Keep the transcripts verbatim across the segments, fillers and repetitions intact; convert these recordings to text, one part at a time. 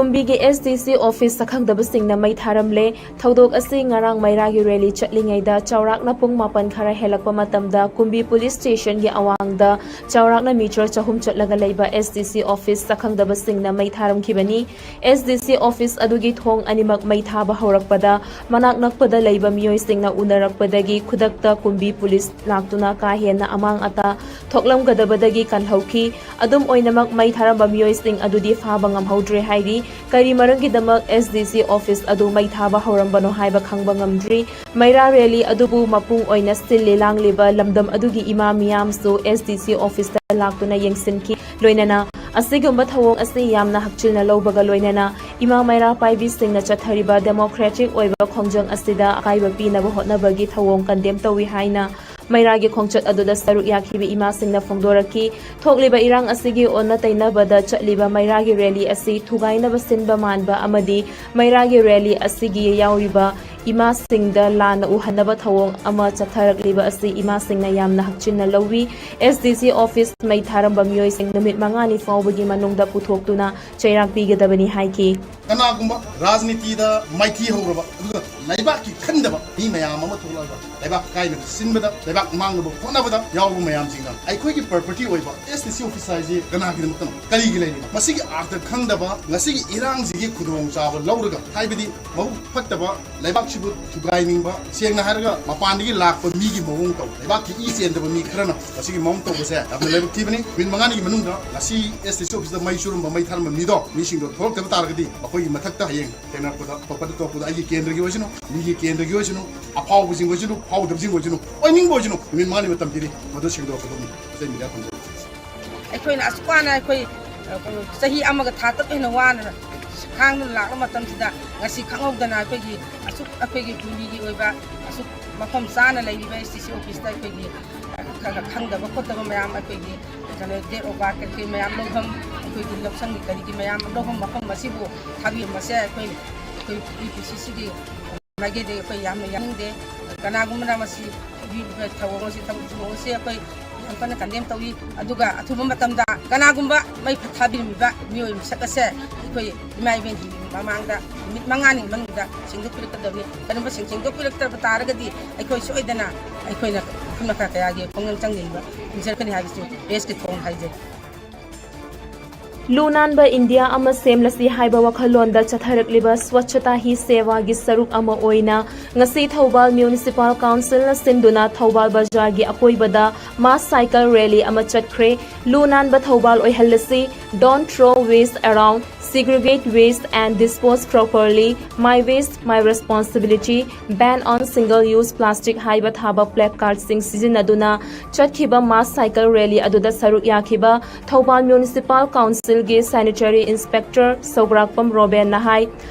ꯀꯨꯝꯕꯤꯒꯤ S D C office ꯁꯛꯈꯪꯗꯕꯁꯤꯡꯅ ꯃꯩ ꯊꯥꯔꯝꯂꯦ꯫ ꯊꯧꯗꯣꯛ ꯑꯁꯤ ꯉꯔꯥꯡ ꯃꯩꯔꯥꯒꯤ rally ꯆꯠꯂꯤꯉꯩꯗ ꯆꯥꯎꯔꯥꯛꯅ ꯄꯨꯡ ꯃꯥꯄꯟ ꯈꯔ ꯍꯦꯜꯂꯛꯄ ꯃꯇꯝꯗ ꯀꯨꯝꯕꯤ police stationꯒꯤ ꯑꯋꯥꯡꯗ ꯆꯥꯎꯔꯥꯛꯅ meter ꯆꯍꯨꯝ ꯆꯠꯂꯒ ꯂꯩꯕ S D C office ꯁꯛꯈꯪꯗꯕꯁꯤꯡꯅ ꯃꯩ ꯊꯥꯔꯝꯈꯤꯕꯅꯤ꯫ S D C office ꯑꯗꯨꯒꯤ ꯊꯣꯡ ꯑꯅꯤꯃꯛ ꯃꯩ ꯊꯥꯕ ꯍꯧꯔꯛꯄꯗ ꯃꯅꯥꯛ ꯅꯛꯄꯗ ꯂꯩꯕ ꯃꯤꯑꯣꯏꯁꯤꯡꯅ ꯎꯅꯔꯛꯄꯗꯒꯤ ꯈꯨꯗꯛꯇ ꯀꯨꯝꯕꯤ police ꯂꯥꯛꯇꯨꯅ ꯀꯥ ꯍꯦꯟꯅ ꯑꯃꯥꯡ ꯑꯇꯥ ꯊꯣꯛꯂꯝꯒꯗꯕꯗꯒꯤ ꯀꯜꯍꯧꯈꯤ꯫ ꯑꯗꯨꯝ ꯑꯣꯏꯅꯃꯛ ꯃꯩ ꯊꯥꯔꯝꯕ ꯃꯤꯑꯣꯏꯁꯤꯡ ꯑꯗꯨꯗꯤ ꯐꯥꯕ ꯉꯝꯍꯧꯗ꯭ꯔꯦ ꯍꯥꯏꯔꯤ꯫ ꯀꯔꯤ ꯃꯔꯝꯒꯤꯗꯃꯛ S D C office ꯑꯗꯨ ꯃꯩ ꯊꯥꯕ ꯍꯧꯔꯝꯕꯅꯣ ꯍꯥꯏꯕ ꯈꯪꯕ ꯉꯝꯗ꯭ꯔꯤ꯫ ꯃꯩꯔꯥ rally ꯑꯗꯨꯕꯨ ꯃꯄꯨꯡ ꯑꯣꯏꯅ ꯁꯤꯜꯂꯤ ꯂꯥꯡꯂꯤꯕ ꯂꯝꯗꯝ ꯑꯗꯨꯒꯤ ꯏꯃꯥ ꯃꯤꯌꯥꯝꯁꯨ S D C officeꯇ ꯂꯥꯛꯇꯨꯅ ꯌꯦꯡꯁꯤꯟꯈꯤ꯫ ꯂꯣꯏꯅꯅ ꯑꯁꯤꯒꯨꯝꯕ ꯊꯧꯑꯣꯡ ꯑꯁꯤ ꯌꯥꯝꯅ ꯍꯛꯆꯤꯟꯅ ꯂꯧꯕꯒ ꯂꯣꯏꯅꯅ ꯏꯃꯥ ꯃꯩꯔꯥ ꯄꯥꯏꯕꯤꯁꯤꯡꯅ ꯆꯠꯊꯔꯤꯕ democratic ꯑꯣꯏꯕ ꯈꯣꯡꯖꯪ ꯑꯁꯤꯗ ꯑꯀꯥꯏꯕ ꯄꯤꯅꯕ ꯍꯣꯠꯅꯕꯒꯤ ꯊꯧꯑꯣꯡ condemn ꯇꯧꯏ ꯍꯥꯏꯅ ꯃꯩꯔꯥꯒꯤ ꯈꯣꯡꯆꯠ ꯑꯗꯨꯗ ꯁꯔꯨꯛ ꯌꯥꯈꯤꯕ ꯏꯃꯥꯁꯤꯡꯅ ꯐꯣꯡꯗꯣꯔꯛꯈꯤ꯫ ꯊꯣꯛꯂꯤꯕ ꯏꯔꯥꯡ ꯑꯁꯤꯒꯤ ꯑꯣꯟꯅ ꯇꯩꯅꯕꯗ ꯆꯠꯂꯤꯕ ꯃꯩꯔꯥꯒꯤ rally ꯑꯁꯤ ꯊꯨꯒꯥꯏꯅꯕ ꯁꯤꯟꯕ ꯃꯥꯟꯕ ꯑꯃꯗꯤ ꯃꯩꯔꯥꯒꯤ rally ꯑꯁꯤꯒꯤ ꯌꯥꯎꯔꯤꯕ ꯏꯃꯥꯁꯤꯡꯗ ꯂꯥꯟꯅ ꯎꯍꯟꯅꯕ ꯊꯧꯑꯣꯡ ꯑꯃ ꯆꯠꯊꯔꯛꯂꯤꯕ ꯑꯁꯤ ꯏꯃꯥꯁꯤꯡꯅ ꯌꯥꯝꯅ ꯍꯛꯆꯤꯟꯅ ꯂꯧꯏ꯫ S D C office ꯃꯩ ꯊꯥꯔꯝꯕ ꯃꯤꯑꯣꯏꯁꯤꯡ ꯅꯨꯃꯤꯠ ꯃꯉꯥꯅꯤ ꯐꯥꯎꯕꯒꯤ ꯃꯅꯨꯡꯗ ꯄꯨꯊꯣꯛꯇꯨꯅ ꯆꯩꯔꯥꯛ ꯄꯤꯒꯗꯕꯅꯤ ꯍꯥꯏꯈꯤ꯫ ꯀꯅꯥꯒꯨꯝꯕ ꯔꯥꯖꯅꯤꯇꯤꯗ ꯃꯥꯏꯊꯤ ꯍꯧꯔꯕ ꯑꯗꯨꯒ ꯂꯩꯕꯥꯛꯀꯤ ꯈꯟꯗꯕ ꯃꯤ ꯃꯌꯥꯝ ꯑꯃ ꯊꯣꯛꯂꯛꯑꯒ ꯂꯩꯕꯥꯛ ꯀꯥꯏꯅꯕ ꯁꯤꯟꯕꯗ, ꯂꯩꯕꯥꯛ ꯃꯥꯡꯅꯕ ꯍꯣꯠꯅꯕꯗ ꯌꯥꯎꯕ ꯃꯌꯥꯝꯁꯤꯡꯅ ꯑꯩꯈꯣꯏꯒꯤ property ꯑꯣꯏꯕ S D C office ꯍꯥꯏꯁꯤ ꯀꯅꯥꯒꯤꯗꯃꯛꯇꯅꯣ, ꯀꯔꯤꯒꯤ ꯂꯩꯔꯤꯅꯣ? ꯃꯁꯤꯒꯤ ꯑꯥꯔꯊ ꯈꯪꯗꯕ, ꯉꯁꯤꯒꯤ ꯏꯔꯥꯡꯁꯤꯒꯤ ꯈꯨꯗꯣꯡꯆꯥꯕ ꯂꯧꯔꯒ, ꯍꯥꯏꯕꯗꯤ ꯃꯕꯨꯛ ꯐꯠꯇꯕ, ꯂꯩꯕꯥꯛꯁꯤꯕꯨ ꯊꯨꯒꯥꯏꯅꯤꯡꯕ, ꯁꯦꯡꯅ ꯍꯥꯏꯔꯒ ꯃꯄꯥꯟꯗꯒꯤ ꯂꯥꯛꯄ ꯃꯤꯒꯤ ꯃꯑꯣꯡ ꯇꯧ, ꯂꯩꯕꯥꯛꯀꯤ ꯏ ꯆꯦꯟꯗꯕ ꯃꯤ ꯈꯔꯅ ꯃꯁꯤꯒꯤ ꯃꯑꯣꯡ ꯇꯧꯕꯁꯦ ꯌꯥꯝꯅ ꯂꯥꯏꯕꯛ ꯊꯤꯕꯅꯤ꯫ ꯅꯨꯃꯤꯠ ꯃꯉꯥꯅꯤꯒꯤ ꯃꯅꯨꯡꯗ ꯉꯁꯤ S D C officeꯇ ꯃꯩ ꯆꯨꯔꯝꯕ, ꯃꯩ ꯊꯥꯔꯝꯕ ꯃꯤꯗꯣ, ꯃꯤꯁꯤꯡꯗꯣ ꯊꯣꯛꯂꯛꯇꯕ ꯇꯥꯔꯒꯗꯤ ꯃꯈꯣꯏꯒꯤ ꯃꯊꯛꯇ ꯍꯌꯦꯡ ꯊꯦꯡꯅꯔꯛꯄꯗ, ꯊꯣꯛꯄꯗ ꯊꯣꯛꯄꯗ ꯑꯩꯒꯤ ꯀꯦꯟꯗ꯭ꯔꯒꯤ ꯑꯣꯏꯁꯅꯨ, ꯃꯤꯒꯤ ꯀꯦꯟꯗ꯭ꯔꯒꯤ ꯑꯣꯏꯁꯅꯨ, ꯑꯐꯥꯎꯕꯁꯤꯡ ꯑꯣꯏꯁꯅꯨ, ꯐꯥꯎꯗꯕꯁꯤꯡ ꯑꯣꯏꯁꯅꯨ, ꯑꯣꯏꯅꯤꯡꯕ ꯑꯣꯏꯁꯅꯨ, ꯅꯨꯃꯤꯠ ꯃꯉꯥꯅꯤ ꯃꯇꯝ ꯄꯤꯔꯤ, ꯃꯗꯨ ꯁꯦꯡꯗꯣꯔꯛꯀꯗꯕꯅꯤ꯫ ꯑꯆꯩ media ꯊꯝꯖꯔꯤ꯫ ꯑꯩꯈꯣꯏꯅ ꯑꯁꯨꯛ ꯋꯥꯅ ꯑꯩꯈꯣꯏ, ꯑ, ꯆꯍꯤ ꯑꯃꯒ ꯊꯥ ꯇꯔꯨꯛ ꯍꯦꯟꯅ ꯋꯥꯅ ꯈꯥꯡꯗꯨꯅ ꯂꯥꯛꯂꯕ ꯃꯇꯝꯁꯤꯗ ꯉꯁꯤ ꯈꯪꯍꯧꯗꯅ ꯑꯩꯈꯣꯏꯒꯤ ꯑꯁꯨꯛ ꯑꯩꯈꯣꯏꯒꯤ ꯀꯨꯝꯕꯤꯒꯤ ꯑꯣꯏꯕ ꯑꯁꯨꯛ ꯃꯐꯝ ꯆꯥꯅ ꯂꯩꯔꯤꯕ S D C officeꯇ ꯑꯩꯈꯣꯏꯒꯤ, ꯑ, ꯈ-, ꯈ-, ꯈꯪꯗꯕ ꯈꯣꯠꯇꯕ ꯃꯌꯥꯝ ꯑꯩꯈꯣꯏꯒꯤ ꯀꯩꯅꯣ date of birth ꯀꯔꯤ ꯀꯔꯤ ꯃꯌꯥꯝ ꯂꯧꯐꯝ, ꯑꯩꯈꯣꯏꯒꯤ ꯂꯧꯁꯪꯒꯤ ꯀꯔꯤꯒꯤ ꯃꯌꯥꯝ ꯂꯧꯐꯝ ꯃꯐꯝ ꯑꯁꯤꯕꯨ ꯊꯥꯕꯤꯔꯝꯕꯁꯦ ꯑꯩꯈꯣꯏ, ꯑꯩꯈꯣꯏ UPCCꯒꯤ ꯃꯥꯏꯀꯩꯗꯒꯤ ꯑꯩꯈꯣꯏ ꯌꯥꯝꯅ ꯌꯥꯅꯤꯡꯗꯦ꯫ ꯀꯅꯥꯒꯨꯝꯕꯅ ꯃꯁꯤ ꯊꯧꯑꯣꯡ ꯑꯁꯤ, ꯊꯧꯑꯣꯡ ꯑꯁꯤ ꯑꯩꯈꯣꯏ ꯌꯥꯝ ꯀꯟꯅ ꯀꯟꯗꯦꯝ ꯇꯧꯏ꯫ ꯑꯗꯨꯒ ꯑꯊꯨꯕ ꯃꯇꯝꯗ ꯀꯅꯥꯒꯨꯝꯕ ꯃꯩ ꯊꯥꯕꯤꯔꯝꯃꯤꯕ ꯃꯤꯑꯣꯏ ꯃꯁꯛ ꯑꯁꯦ ꯑꯩꯈꯣꯏ ꯏꯃꯥ ꯏꯕꯦꯟꯁꯤꯡꯒꯤ ꯃꯃꯥꯡꯗ ꯅꯨꯃꯤꯠ ꯃꯉꯥꯅꯤ ꯃꯅꯨꯡꯗ ꯁꯦꯡꯗꯣꯛꯄꯤꯔꯛꯀꯗꯕꯅꯤ꯫ ꯀꯔꯤꯒꯨꯝꯕ ꯁꯦꯡ-, ꯁꯦꯡꯗꯣꯛꯄꯤꯔꯛꯇꯕ ꯇꯥꯔꯒꯗꯤ ꯑꯩꯈꯣꯏ ꯁꯣꯏꯗꯅ ꯑꯩꯈꯣꯏꯅ ꯃꯈꯨꯟ ꯃꯈꯥ ꯀꯌꯥꯒꯤ ꯈꯣꯡꯖꯪ ꯆꯪꯖꯤꯟꯕ ꯈꯣꯡꯖꯔꯛꯀꯅꯤ ꯍꯥꯏꯕꯁꯤ ꯄ꯭ꯔꯦꯁꯀꯤ ꯊꯣꯡ ꯍꯥꯏꯖꯔꯤ꯫ ꯂꯨ ꯅꯥꯟꯕ ꯏꯟꯗꯤꯌꯥ ꯑꯃ ꯁꯦꯝꯂꯁꯤ ꯍꯥꯏꯕ ꯋꯥꯈꯜꯂꯣꯟꯗ ꯆꯠꯊꯔꯛꯂꯤꯕ ꯁ꯭ꯋꯆꯇꯥ ꯍꯤ ꯁꯦꯋꯥꯒꯤ ꯁꯔꯨꯛ ꯑꯃ ꯑꯣꯏꯅ ꯉꯁꯤ ꯊꯧꯕꯥꯜ ꯃ꯭ꯌꯨꯅꯤꯁꯤꯄꯥꯜ ꯀꯥꯎꯟꯁꯤꯜꯅ ꯁꯤꯟꯗꯨꯅ ꯊꯧꯕꯥꯜ ꯕꯖꯥꯔꯒꯤ ꯑꯀꯣꯏꯕꯗ ꯃꯥꯁ ꯁꯥꯏꯀꯜ ꯔꯦꯂꯤ ꯑꯃ ꯆꯠꯈ꯭ꯔꯦ꯫ ꯂꯨ ꯅꯥꯟꯕ Thoubal ꯑꯣꯏꯍꯜꯂꯁꯤ, Don't throw waste around, segregate waste and dispose properly, My waste, my responsibility, Ban on single use plastic ꯍꯥꯏꯕ ꯊꯥꯕ ꯄ꯭ꯂꯦꯛ ꯀꯥꯔꯗꯁꯤꯡ ꯁꯤꯖꯤꯟꯅꯗꯨꯅ ꯆꯠꯈꯤꯕ ꯃꯥꯁ ꯁꯥꯏꯀꯜ ꯔꯦꯂꯤ ꯑꯗꯨꯗ ꯁꯔꯨꯛ ꯌꯥꯈꯤꯕ ꯊꯧꯕꯥꯜ ꯃ꯭ꯌꯨꯅꯤꯁꯤꯄꯥꯜ ꯀꯥꯎꯟꯁꯤꯜꯒꯤ ꯁꯦꯅꯤꯇꯔꯤ ꯏꯟꯁꯄꯦꯛꯇꯔ ꯁꯧꯒ꯭ꯔꯥꯛꯄꯝ ꯔꯣꯕꯦꯟꯅ ꯍꯥꯏ,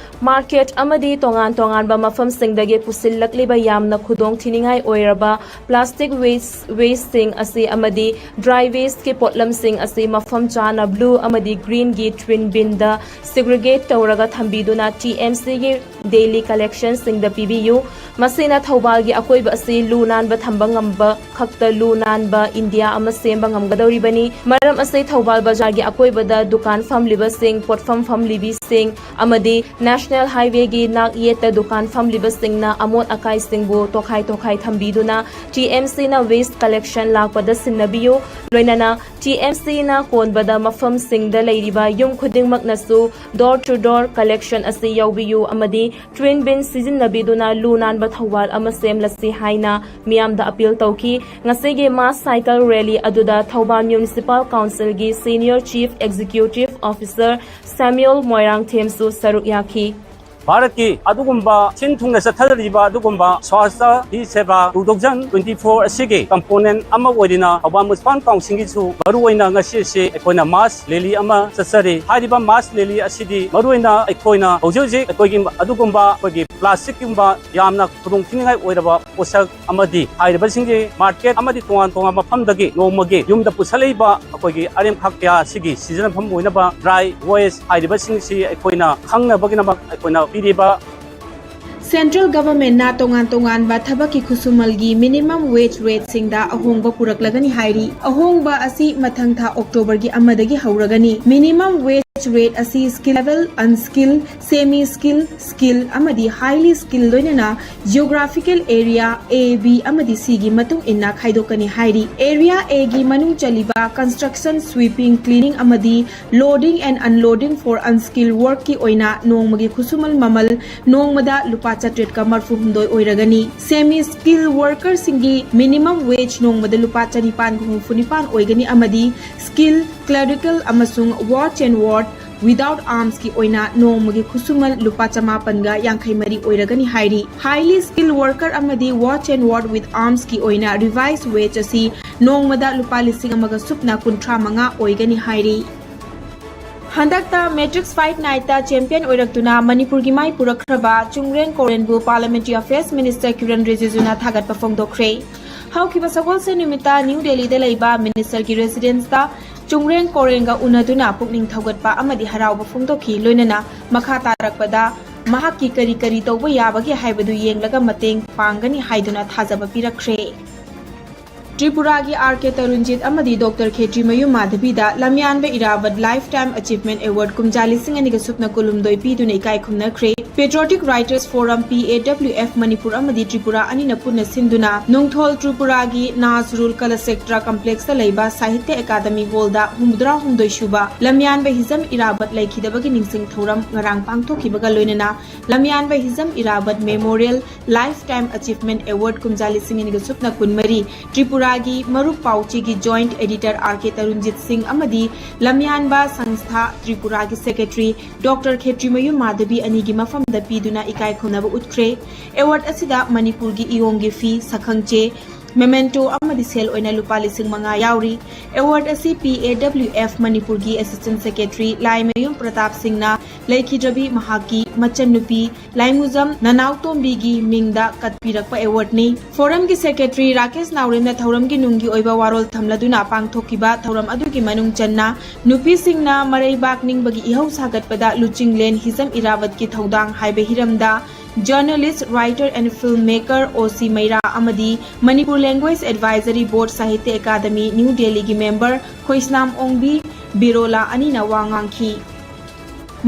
ꯃꯥꯔꯀꯦꯠ ꯑꯃꯗꯤ ꯇꯣꯉꯥꯟ ꯇꯣꯉꯥꯟꯕ ꯃꯐꯝꯁꯤꯡꯗꯒꯤ ꯄꯨꯁꯤꯜꯂꯛꯂꯤꯕ ꯌꯥꯝꯅ ꯈꯨꯗꯣꯡ ꯊꯤꯅꯤꯡꯉꯥꯏ ꯑꯣꯏꯔꯕ ꯄ꯭ꯂꯥꯁꯇꯤꯛ ꯋꯦꯁ, ꯋꯦꯁꯁꯤꯡ ꯑꯁꯤ ꯑꯃꯗꯤ ꯗ꯭ꯔꯥꯏ ꯋꯦꯁꯀꯤ ꯄꯣꯠꯂꯝꯁꯤꯡ ꯑꯁꯤ ꯃꯐꯝ ꯆꯥꯅ ꯕ꯭ꯂꯨ ꯑꯃꯗꯤ ꯒ꯭ꯔꯤꯟꯒꯤ ꯇ꯭ꯔꯤꯟ ꯕꯤꯟꯗ ꯁꯤꯒ꯭ꯔꯤꯒꯦꯠ ꯇꯧꯔꯒ ꯊꯝꯕꯤꯗꯨꯅ ꯇꯤ ꯑꯦꯝ ꯁꯤꯒꯤ ꯗꯦꯂꯤ ꯀꯂꯦꯛꯁꯟꯁꯤꯡꯗ ꯄꯤꯕꯤꯌꯨ꯫ ꯃꯁꯤꯅ ꯊꯧꯕꯥꯜꯒꯤ ꯑꯀꯣꯏꯕ ꯑꯁꯤ ꯂꯨ ꯅꯥꯟꯕ ꯊꯝꯕ ꯉꯝꯕ ꯈꯛꯇ ꯂꯨ ꯅꯥꯟꯕ ꯏꯟꯗꯤꯌꯥ ꯑꯃ ꯁꯦꯝꯕ ꯉꯝꯒꯗꯧꯔꯤꯕꯅꯤ꯫ ꯃꯔꯝ ꯑꯁꯤ ꯊꯧꯕꯥꯜ ꯕꯖꯥꯔꯒꯤ ꯑꯀꯣꯏꯕꯗ ꯗꯨꯀꯥꯟ ꯐꯝꯂꯤꯕꯁꯤꯡ, ꯄꯣꯠꯐꯝ ꯐꯝꯂꯤꯕꯤꯁꯤꯡ ꯑꯃꯗꯤ ꯅꯦꯁꯅꯦꯜ ꯍꯥꯏꯋꯦꯒꯤ ꯅꯥꯛ ꯌꯦꯠꯇ ꯗꯨꯀꯥꯟ ꯐꯝꯂꯤꯕꯁꯤꯡꯅ ꯑꯃꯣꯠ ꯑꯀꯥꯏꯁꯤꯡꯕꯨ ꯇꯣꯈꯥꯏ ꯇꯣꯈꯥꯏ ꯊꯝꯕꯤꯗꯨꯅ ꯇꯤ ꯑꯦꯝ ꯁꯤꯅ ꯋꯦꯁ ꯀꯂꯦꯛꯁꯟ ꯂꯥꯛꯄꯗ ꯁꯤꯟꯅꯕꯤꯌꯨ꯫ ꯂꯣꯏꯅꯅ ꯇꯤ ꯑꯦꯝ ꯁꯤꯅ ꯀꯣꯟꯕꯗ ꯃꯐꯝꯁꯤꯡꯗ ꯂꯩꯔꯤꯕ ꯌꯨꯝ ꯈꯨꯗꯤꯡꯃꯛꯅꯁꯨ door to door collection ꯑꯁꯤ ꯌꯥꯎꯕꯤꯌꯨ ꯑꯃꯗꯤ ꯇ꯭ꯔꯤꯟ ꯕꯤꯟ ꯁꯤꯖꯤꯟꯅꯕꯤꯗꯨꯅ ꯂꯨ ꯅꯥꯟꯕ ꯊꯧꯕꯥꯜ ꯑꯃ ꯁꯦꯝꯂꯁꯤ ꯍꯥꯏꯅ ꯃꯤꯌꯥꯝꯗ ꯑꯄꯤꯜ ꯇꯧꯈꯤ꯫ ꯉꯁꯤꯒꯤ ꯃꯥꯁ ꯁꯥꯏꯀꯜ ꯔꯦꯂꯤ ꯑꯗꯨꯗ ꯊꯧꯕꯥꯜ ꯃ꯭ꯌꯨꯅꯤꯁꯤꯄꯥꯜ ꯀꯥꯎꯟꯁꯤꯜꯒꯤ ꯁꯤꯅꯤꯌꯔ ꯆꯤꯐ ꯑꯦꯛꯖꯤꯀ꯭ꯌꯨꯇꯤꯚ ꯑꯣꯐꯤꯁꯔ ꯁꯦꯃ꯭ꯌꯨꯜ ꯃꯣꯏꯔꯥꯡꯊꯦꯝꯁꯨ ꯁꯔꯨꯛ ꯌꯥꯈꯤ꯫ ꯚꯥꯔꯠꯀꯤ ꯑꯗꯨꯒꯨꯝꯕ ꯁꯤꯟ ꯊꯨꯡꯅ ꯆꯠꯊꯔꯤꯕ ꯑꯗꯨꯒꯨꯝꯕ ꯁ꯭ꯋꯥꯁꯇ ꯍꯤ ꯁꯦꯕꯥ two thousand twenty four ꯑꯁꯤꯒꯤ component ꯑꯃ ꯑꯣꯏꯔꯤꯅ ꯊꯧꯕꯥꯜ ꯃ꯭ꯌꯨꯅꯤꯁꯤꯄꯥꯜ ꯀꯥꯎꯟꯁꯤꯜꯒꯤꯁꯨ ꯃꯔꯨꯑꯣꯏꯅ ꯉꯁꯤ ꯑꯁꯤ ꯑꯩꯈꯣꯏꯅ ꯃꯥꯁ ꯔꯦꯂꯤ ꯑꯃ ꯆꯠꯆꯔꯤ꯫ ꯍꯥꯏꯔꯤꯕ ꯃꯥꯁ ꯔꯦꯂꯤ ꯑꯁꯤꯗꯤ ꯃꯔꯨꯑꯣꯏꯅ ꯑꯩꯈꯣꯏꯅ ꯍꯧꯖꯤꯛ ꯍꯧꯖꯤꯛ ꯑꯩꯈꯣꯏꯒꯤ ꯑꯗꯨꯒꯨꯝꯕ ꯑꯩꯈꯣꯏꯒꯤ ꯄ꯭ꯂꯥꯁꯇꯤꯛꯀꯨꯝꯕ ꯌꯥꯝꯅ ꯈꯨꯗꯣꯡ ꯊꯤꯅꯤꯡꯉꯥꯏ ꯑꯣꯏꯔꯕ ꯄꯣꯠꯁꯛ ꯑꯃꯗꯤ ꯍꯥꯏꯔꯤꯕꯁꯤꯡꯁꯤ ꯃꯥꯔꯀꯦꯠ ꯑꯃꯗꯤ ꯇꯣꯉꯥꯟ ꯇꯣꯉꯥꯟꯕ ꯃꯐꯝꯗꯒꯤ ꯅꯣꯡꯃꯒꯤ ꯌꯨꯝꯗ ꯄꯨꯁꯜꯂꯛꯏꯕ ꯑꯩꯈꯣꯏꯒꯤ ꯑꯔꯦꯝꯈꯥꯛ ꯀꯌꯥ ꯑꯁꯤꯒꯤ ꯁꯤꯖꯤꯟꯅꯐꯝ ꯑꯣꯏꯅꯕ ꯗ꯭ꯔꯥꯏ ꯋꯦꯁ ꯍꯥꯏꯔꯤꯕꯁꯤꯡꯁꯤ ꯑꯩꯈꯣꯏꯅ ꯈꯪꯅꯕꯒꯤꯗꯃꯛ ꯑꯩꯈꯣꯏꯅ ꯄꯤꯔꯤꯕ Central Governmentꯅ ꯇꯣꯉꯥꯟ ꯇꯣꯉꯥꯟꯕ ꯊꯕꯛꯀꯤ ꯈꯨꯠꯁꯨꯃꯜꯒꯤ minimum wage rateꯁꯤꯡꯗ ꯑꯍꯣꯡꯕ ꯄꯨꯔꯛꯂꯒꯅꯤ ꯍꯥꯏꯔꯤ꯫ ꯑꯍꯣꯡꯕ ꯑꯁꯤ ꯃꯊꯪ ꯊꯥ Octoberꯒꯤ ꯑꯃꯗꯒꯤ ꯍꯧꯔꯒꯅꯤ꯫ Minimum wage rate ꯑꯁꯤ skill level, unskill, semi skill, skill ꯑꯃꯗꯤ highly skill ꯂꯣꯏꯅꯅ geographical area A, B ꯑꯃꯗꯤ Cꯒꯤ ꯃꯇꯨꯡ ꯏꯟꯅ ꯈꯥꯏꯗꯣꯛꯀꯅꯤ ꯍꯥꯏꯔꯤ꯫ Area Aꯒꯤ ꯃꯅꯨꯡ ꯆꯜꯂꯤꯕ construction, sweeping, cleaning ꯑꯃꯗꯤ loading and unloading for unskilled workꯀꯤ ꯑꯣꯏꯅ ꯅꯣꯡꯃꯒꯤ ꯈꯨꯠꯁꯨꯃꯜ ꯃꯃꯜ ꯅꯣꯡꯃꯗ ꯂꯨꯄꯥ ꯆꯥꯇ꯭ꯔꯦꯠꯀ ꯃꯔꯐꯨ ꯍꯨꯝꯗꯣꯏ ꯑꯣꯏꯔꯒꯅꯤ꯫ Semi skill workerꯁꯤꯡꯒꯤ minimum wage ꯅꯣꯡꯃꯗ ꯂꯨꯄꯥ ꯆꯅꯤꯄꯥꯟꯒ ꯍꯨꯝꯐꯨ ꯅꯤꯄꯥꯟ ꯑꯣꯏꯒꯅꯤ ꯑꯃꯗꯤ skill, clerical ꯑꯃꯁꯨꯡ watch and ward without armsꯀꯤ ꯑꯣꯏꯅ ꯅꯣꯡꯃꯒꯤ ꯈꯨꯠꯁꯨꯃꯜ ꯂꯨꯄꯥ ꯆꯃꯥꯄꯟꯒ ꯌꯥꯡꯈꯩ ꯃꯔꯤ ꯑꯣꯏꯔꯒꯅꯤ ꯍꯥꯏꯔꯤ꯫ Highly skill worker ꯑꯃꯗꯤ watch and ward with armsꯀꯤ ꯑꯣꯏꯅ revised wage ꯑꯁꯤ ꯅꯣꯡꯃꯗ ꯂꯨꯄꯥ ꯂꯤꯁꯤꯡ ꯑꯃꯒ ꯁꯨꯞꯅ ꯀꯨꯟꯊ꯭ꯔꯥ ꯃꯉꯥ ꯑꯣꯏꯒꯅꯤ ꯍꯥꯏꯔꯤ꯫ ꯍꯟꯗꯛꯇ Matrix Fight Nightꯇ champion ꯑꯣꯏꯔꯛꯇꯨꯅ ꯃꯅꯤꯄꯨꯔꯒꯤ ꯃꯥꯏ ꯄꯨꯔꯛꯈ꯭ꯔꯕ ꯆꯨꯡꯔꯦꯡ ꯀꯣꯔꯦꯟꯕꯨ Parliamentary Affairs Minister ꯀꯤꯔꯟ ꯔꯤꯖꯤꯖꯨꯅ ꯊꯥꯒꯠꯄ ꯐꯣꯡꯗꯣꯛꯈ꯭ꯔꯦ꯫ ꯍꯧꯈꯤꯕ ꯁꯒꯣꯜꯁꯦꯟ ꯅꯨꯃꯤꯠꯇ ꯅ꯭ꯌꯨ ꯗꯦꯜꯂꯤꯗ ꯂꯩꯕ ministerꯒꯤ residenceꯇ ꯆꯨꯡꯔꯦꯡ ꯀꯣꯔꯦꯡꯒ ꯎꯅꯗꯨꯅ ꯄꯨꯛꯅꯤꯡ ꯊꯧꯒꯠꯄ ꯑꯃꯗꯤ ꯍꯔꯥꯎꯕ ꯐꯣꯡꯗꯣꯛꯈꯤ꯫ ꯂꯣꯏꯅꯅ ꯃꯈꯥ ꯇꯥꯔꯛꯄꯗ ꯃꯍꯥꯛꯀꯤ ꯀꯔꯤ ꯀꯔꯤ ꯇꯧꯕ ꯌꯥꯕꯒꯦ ꯍꯥꯏꯕꯗꯨ ꯌꯦꯡꯂꯒ ꯃꯇꯦꯡ ꯄꯥꯡꯒꯅꯤ ꯍꯥꯏꯗꯨꯅ ꯊꯥꯖꯕ ꯄꯤꯔꯛꯈ꯭ꯔꯦ꯫ ꯇ꯭ꯔꯤꯄꯨꯔꯥꯒꯤ R K ꯇꯔꯨꯟꯖꯤꯠ ꯑꯃꯗꯤ Doctor ꯈꯦꯇ꯭ꯔꯤꯃꯌꯨꯝ ꯃꯥꯙꯕꯤꯗ ꯂꯝꯌꯥꯟꯕ ꯏꯔꯥꯕꯠ Lifetime Achievement Award ꯀꯨꯝꯖꯥ ꯂꯤꯁꯤꯡ ꯑꯅꯤꯒ ꯁꯨꯞꯅ ꯀꯨꯟꯍꯨꯝꯗꯣꯏ ꯄꯤꯗꯨꯅ ꯏꯀꯥꯏ ꯈꯨꯝꯅꯈ꯭ꯔꯦ꯫ Patriotic Writers Forum, P A W F, Manipur ꯑꯃꯗꯤ ꯇ꯭ꯔꯤꯄꯨꯔꯥ ꯑꯅꯤꯅ ꯄꯨꯟꯅ ꯁꯤꯟꯗꯨꯅ ꯅꯨꯡꯊꯣꯜ ꯇ꯭ꯔꯤꯄꯨꯔꯥꯒꯤ ꯅꯥꯖꯔꯨꯜ ꯀꯂꯥꯁꯦꯇ꯭ꯔꯥ complexꯇ ꯂꯩꯕ ꯁꯥꯍꯤꯇ꯭ꯌ ꯑꯦꯀꯥꯗꯃꯤ hallꯗ ꯍꯨꯝꯐꯨꯇꯔꯥ ꯍꯨꯝꯗꯣꯏ ꯁꯨꯕ ꯂꯝꯌꯥꯟꯕ ꯍꯤꯖꯝ ꯏꯔꯥꯕꯠ ꯂꯩꯈꯤꯗꯕꯒꯤ ꯅꯤꯡꯁꯤꯡ ꯊꯧꯔꯝ ꯉꯔꯥꯡ ꯄꯥꯡꯊꯣꯛꯈꯤꯕꯒ ꯂꯣꯏꯅꯅ ꯂꯝꯌꯥꯟꯕ ꯍꯤꯖꯝ ꯏꯔꯥꯕꯠ Memorial Lifetime Achievement Award ꯀꯨꯝꯖꯥ ꯂꯤꯁꯤꯡ ꯑꯅꯤꯒ ꯁꯨꯞꯅ ꯀꯨꯟꯃꯔꯤ ꯇ꯭ꯔꯤꯄꯨꯔꯥꯒꯤ ꯃꯔꯨꯞ ꯄꯥꯎꯆꯦꯒꯤ joint editor R K ꯇꯔꯨꯟꯖꯤꯠ ꯁꯤꯡ ꯑꯃꯗꯤ ꯂꯝꯌꯥꯟꯕ ꯁꯪꯁꯊꯥ ꯇ꯭ꯔꯤꯄꯨꯔꯥꯒꯤ secretary Doctor ꯈꯦꯇ꯭ꯔꯤꯃꯌꯨꯝ ꯃꯥꯙꯕꯤ ꯑꯅꯤꯒꯤ ꯃꯐꯝꯗ ꯄꯤꯗꯨꯅ ꯏꯀꯥꯏ ꯈꯨꯝꯅꯕ ꯎꯠꯈ꯭ꯔꯦ꯫ Award ꯑꯁꯤꯗ ꯃꯅꯤꯄꯨꯔꯒꯤ ꯏꯌꯣꯡꯒꯤ ꯐꯤ, ꯁꯛꯈꯪꯆꯦ, memento ꯑꯃꯗꯤ ꯁꯦꯜ ꯑꯣꯏꯅ ꯂꯨꯄꯥ ꯂꯤꯁꯤꯡ ꯃꯉꯥ ꯌꯥꯎꯔꯤ꯫ Award ꯑꯁꯤ P A W F ꯃꯅꯤꯄꯨꯔꯒꯤ Assistant Secretary ꯂꯥꯏꯃꯌꯨꯝ ꯄ꯭ꯔꯇꯥꯞ ꯁꯤꯡꯅ ꯂꯩꯈꯤꯗ꯭ꯔꯕꯤ ꯃꯍꯥꯛꯀꯤ ꯃꯆꯟꯅꯨꯄꯤ ꯂꯥꯏꯃꯨꯖꯝ ꯅꯅꯥꯎꯇꯣꯝꯕꯤꯒꯤ ꯃꯤꯡꯗ ꯀꯠꯄꯤꯔꯛꯄ awardꯅꯤ꯫ Forumꯒꯤ secretary ꯔꯥꯀꯦꯁ ꯅꯥꯎꯔꯦꯝꯅ ꯊꯧꯔꯝꯒꯤ ꯅꯨꯡꯒꯤ ꯑꯣꯏꯕ ꯋꯥꯔꯣꯜ ꯊꯝꯂꯗꯨꯅ ꯄꯥꯡꯊꯣꯛꯈꯤꯕ ꯊꯧꯔꯝ ꯑꯗꯨꯒꯤ ꯃꯅꯨꯡ ꯆꯟꯅ ꯅꯨꯄꯤꯁꯤꯡꯅ ꯃꯔꯩꯕꯥꯛ ꯅꯤꯡꯕꯒꯤ ꯏꯍꯧ ꯁꯥꯒꯠꯄꯗ ꯂꯨꯆꯤꯡꯂꯦꯟ ꯍꯤꯖꯝ ꯏꯔꯥꯕꯠꯀꯤ ꯊꯧꯗꯥꯡ ꯍꯥꯏꯕ ꯍꯤꯔꯝꯗ Journalist, writer and filmmaker O C ꯃꯩꯔꯥ ꯑꯃꯗꯤ Manipur Language Advisory Board Sahitya Akademi new ꯗꯦꯜꯂꯤꯒꯤ member ꯈꯣꯏꯁꯅꯥꯝ ꯑꯣꯡꯕꯤ ꯕꯤꯔꯣꯂꯥ ꯑꯅꯤꯅ ꯋꯥ ꯉꯥꯡꯈꯤ꯫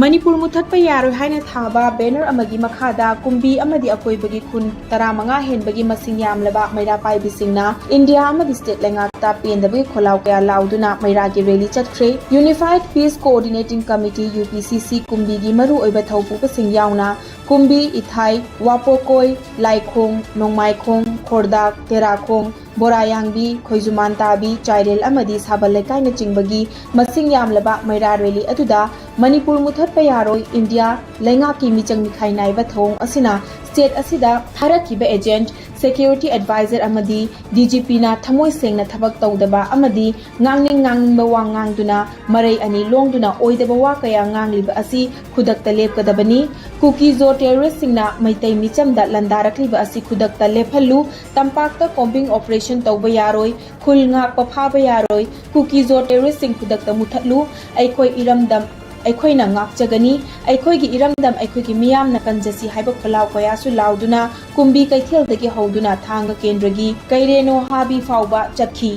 ꯃꯅꯤꯄꯨꯔ ꯃꯨꯊꯠꯄ ꯌꯥꯔꯣꯏ ꯍꯥꯏꯅ ꯊꯥꯕ banner ꯑꯃꯒꯤ ꯃꯈꯥꯗ ꯀꯨꯝꯕꯤ ꯑꯃꯗꯤ ꯑꯀꯣꯏꯕꯒꯤ ꯈꯨꯟ ꯇꯔꯥꯃꯉꯥ ꯍꯦꯟꯕꯒꯤ ꯃꯁꯤꯡ ꯌꯥꯝꯂꯕ ꯃꯩꯔꯥ ꯄꯥꯏꯕꯤꯁꯤꯡꯅ ꯏꯟꯗꯤꯌꯥ ꯑꯃꯗꯤ state ꯂꯩꯉꯥꯛꯇ ꯄꯦꯟꯗꯕꯒꯤ ꯈꯣꯜꯂꯥꯎ ꯀꯌꯥ ꯂꯥꯎꯗꯨꯅ ꯃꯩꯔꯥꯒꯤ rally ꯆꯠꯈ꯭ꯔꯦ꯫ Unified Peace Coordinating Committee, U P C C, ꯀꯨꯝꯕꯤꯒꯤ ꯃꯔꯨꯑꯣꯏꯕ ꯊꯧꯄꯨꯕꯁꯤꯡ ꯌꯥꯎꯅ ꯀꯨꯝꯕꯤ, ꯏꯊꯥꯏ, ꯋꯥꯄꯣꯀꯣꯏ, ꯂꯥꯏꯈꯣꯡ, ꯅꯣꯡꯃꯥꯏꯈꯣꯡ, ꯈꯣꯔꯗꯥꯛ, ꯇꯦꯔꯥꯈꯣꯡ, ꯕꯣꯔꯥꯌꯥꯡꯕꯤ, ꯈꯣꯏꯖꯨꯃꯥꯟꯇꯥꯕꯤ, ꯆꯥꯏꯔꯦꯜ ꯑꯃꯗꯤ ꯁꯥꯕꯜ ꯂꯩꯀꯥꯏꯅꯆꯤꯡꯕꯒꯤ ꯃꯁꯤꯡ ꯌꯥꯝꯂꯕ ꯃꯩꯔꯥ rally ꯑꯗꯨꯗ ꯃꯅꯤꯄꯨꯔ ꯃꯨꯊꯠꯄ ꯌꯥꯔꯣꯏ, ꯏꯟꯗꯤꯌꯥ ꯂꯩꯉꯥꯛꯀꯤ ꯃꯤꯆꯪ ꯃꯤꯈꯥꯏ ꯅꯥꯏꯕ ꯊꯧꯑꯣꯡ ꯑꯁꯤꯅ state ꯑꯁꯤꯗ ꯊꯥꯔꯛꯈꯤꯕ agent, security advisor ꯑꯃꯗꯤ D G Pꯅ ꯊꯃꯣꯏ ꯁꯦꯡꯅ ꯊꯕꯛ ꯇꯧꯗꯕ ꯑꯃꯗꯤ ꯉꯥꯡꯅꯤꯡ ꯉꯥꯡꯅꯤꯡꯕ ꯋꯥ ꯉꯥꯡꯗꯨꯅ ꯃꯔꯩ ꯑꯅꯤ ꯂꯣꯡꯗꯨꯅ ꯑꯣꯏꯗꯕ ꯋꯥ ꯀꯌꯥ ꯉꯥꯡꯂꯤꯕ ꯑꯁꯤ ꯈꯨꯗꯛꯇ ꯂꯦꯞꯀꯗꯕꯅꯤ꯫ ꯀꯨꯀꯤꯖꯣ terroristꯁꯤꯡꯅ ꯃꯩꯇꯩ ꯃꯤꯆꯝꯗ ꯂꯥꯟꯗꯥꯔꯛꯂꯤꯕ ꯑꯁꯤ ꯈꯨꯗꯛꯇ ꯂꯦꯞꯍꯜꯂꯨ꯫ ꯇꯝꯄꯥꯛꯇ combing operation ꯇꯧꯕ ꯌꯥꯔꯣꯏ꯫ ꯈꯨꯜ ꯉꯥꯛꯄ ꯐꯥꯕ ꯌꯥꯔꯣꯏ꯫ ꯀꯨꯀꯤꯖꯣ terroristꯁꯤꯡ ꯈꯨꯗꯛꯇ ꯃꯨꯊꯠꯂꯨ꯫ ꯑꯩꯈꯣꯏ ꯏꯔꯝꯗꯝ ꯑꯩꯈꯣꯏꯅ ꯉꯥꯛꯆꯒꯅꯤ꯫ ꯑꯩꯈꯣꯏꯒꯤ ꯏꯔꯝꯗꯝ ꯑꯩꯈꯣꯏꯒꯤ ꯃꯤꯌꯥꯝꯅ ꯀꯟꯖꯁꯤ ꯍꯥꯏꯕ ꯈꯣꯜꯂꯥꯎ ꯀꯌꯥꯁꯨ ꯂꯥꯎꯗꯨꯅ ꯀꯨꯝꯕꯤ ꯀꯩꯊꯦꯜꯗꯒꯤ ꯍꯧꯗꯨꯅ ꯊꯥꯡꯒ ꯀꯦꯟꯗ꯭ꯔꯒꯤ ꯀꯩꯔꯦꯅꯣ ꯍꯥꯕꯤ ꯐꯥꯎꯕ ꯆꯠꯈꯤ꯫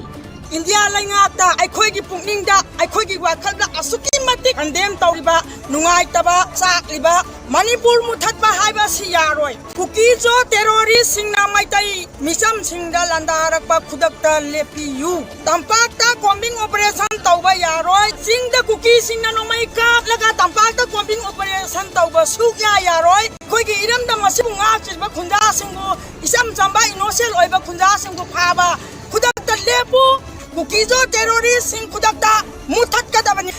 ꯏꯟꯗꯤꯌꯥ ꯂꯩꯉꯥꯛꯇ ꯑꯩꯈꯣꯏꯒꯤ ꯄꯨꯛꯅꯤꯡꯗ, ꯑꯩꯈꯣꯏꯒꯤ ꯋꯥꯈꯜꯗ ꯑꯁꯨꯛꯀꯤ ꯃꯇꯤꯛ condemn ꯇꯧꯔꯤꯕ, ꯅꯨꯡꯉꯥꯏꯇꯕ, ꯆꯥꯛꯂꯤꯕ, ꯃꯅꯤꯄꯨꯔ ꯃꯨꯊꯠꯄ ꯍꯥꯏꯕ ꯑꯁꯤ ꯌꯥꯔꯣꯏ꯫ ꯀꯨꯀꯤꯖꯣ terroristꯁꯤꯡꯅ ꯃꯩꯇꯩ ꯃꯤꯆꯝꯁꯤꯡꯗ ꯂꯥꯟꯗꯥꯔꯛꯄ ꯈꯨꯗꯛꯇ ꯂꯦꯞꯄꯤꯌꯨ꯫ ꯇꯝꯄꯥꯛꯇ combing operation ꯇꯧꯕ ꯌꯥꯔꯣꯏ꯫ ꯆꯤꯡꯗ ꯀꯨꯀꯤꯁꯤꯡꯅ ꯅꯣꯡꯃꯩ ꯀꯥꯞꯂꯒ ꯇꯝꯄꯥꯛꯇ combing operation ꯇꯧꯕ ꯁꯨꯛꯌꯥ ꯌꯥꯔꯣꯏ꯫ ꯑꯩꯈꯣꯏꯒꯤ ꯏꯔꯝꯗꯝ ꯑꯁꯤꯕꯨ ꯉꯥꯛꯆꯔꯤꯕ ꯈꯨꯟꯖꯥꯁꯤꯡꯕꯨ, ꯏꯆꯝ ꯆꯝꯕ innocent ꯑꯣꯏꯕ ꯈꯨꯟꯖꯥꯁꯤꯡꯕꯨ ꯐꯥꯕ, ꯈꯨꯗꯛꯇ ꯂꯦꯞꯄꯨ꯫ ꯀꯨꯀꯤꯖꯣ terroristꯁꯤꯡ ꯈꯨꯗꯛꯇ ꯃꯨꯊꯠꯀꯗꯕꯅꯤ꯫